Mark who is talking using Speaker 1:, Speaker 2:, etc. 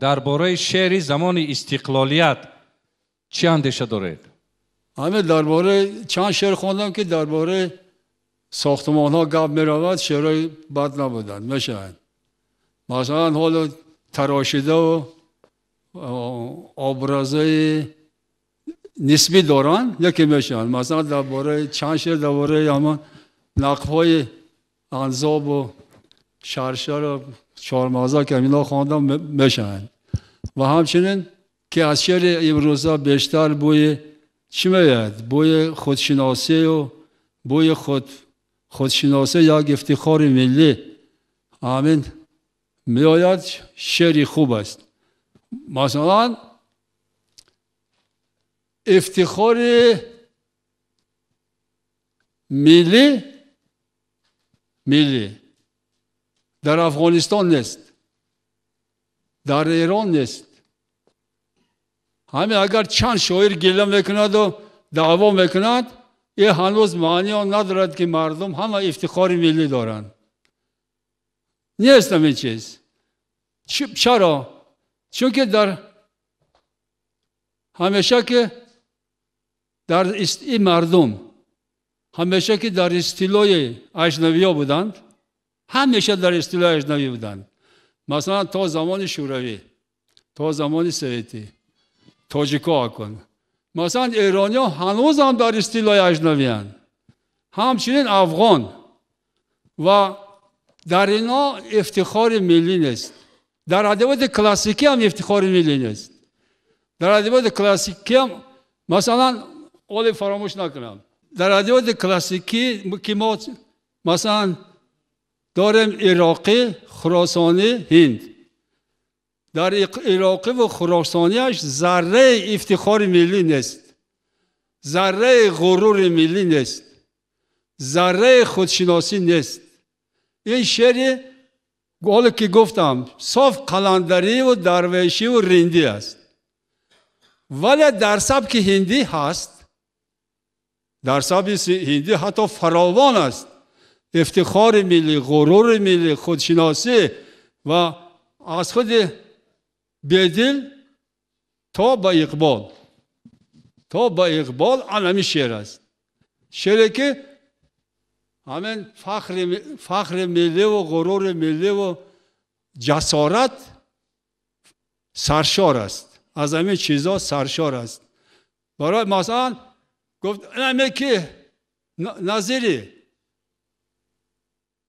Speaker 1: Дар бораи шеъри замони истиқлолият чӣ андеша доред?
Speaker 2: Ҳамин дар бораи чанд шеър хондам, ки дар бораи сохтмонҳо гап меравад, шеърҳои бад набуданд, мешаванд. Масалан, ҳоло тарошидаву образҳои нисбӣ доранд, яке мешаванд. Масалан, дар бораи чанд шеър дар бораи ҳамон нақбҳои Анзобу Шаршару Чормағза, ки ҳаминҳо хондам, мешаванд. Ва ҳамчунин ки аз шеъри имрӯза бештар бӯи чӣ меояд? Бӯи худшиносию бӯи худшиносӣ, як ифтихори миллӣ ҳамин меояд, шеъри хуб аст. Масалан, ифтихори миллӣ дар Афғонистон нест, дар Эрон нест. Ҳамин агар чанд шоир гила мекунаду даъво мекунад, ин ҳанӯз маъни он надорад, ки мардум ҳама ифтихори миллӣ доранд. Нест ҳамин чиз. Чаро? Чунки дар ҳамеша ки дар ин мардум ҳамеша ки дар истилои аҷнабиё буданд, ҳамеша дар истилои аҷнабӣ буданд. Масалан, то замони Шӯравӣ, то замони Советӣ, тоҷико акун. Масалан, эрониҳо ҳанӯзам дар истилои аҷнабиянд, ҳамчунин афғон, ва дар инҳо ифтихори миллӣ нест. Дар адабиёти классикӣ ҳам ифтихори миллӣ нест. Дар адабиёти классикӣ ҳам, масалан, оле фаромӯш накунам, дар адабиёти классикӣ ки мо масалан дорем ироқӣ, хуросонӣ, ҳинд. Дар ироқиву хуросониаш зарраи ифтихори миллӣ нест, зарраи ғурури миллӣ нест, зарраи худшиносӣ нест. Ин шеъри ҳоле ки гуфтам соф қаландариву дарвешиву риндӣ аст, вале дар сабки ҳиндӣ ҳаст, дар сабки ҳиндӣ ҳатто фаровон аст. Ифтихори миллӣ, ғурури миллӣ, худшиносӣ ва аз худи Бедил то ба Иқбол, то ба Иқбол ан ҳамин шеър аст. Шеъре ки ҳамин фахри милливу ғурури милливу ҷасорат саршор аст, аз ҳамин чизҳо саршор аст. Барои масалан гуфт ҳаме ки Назири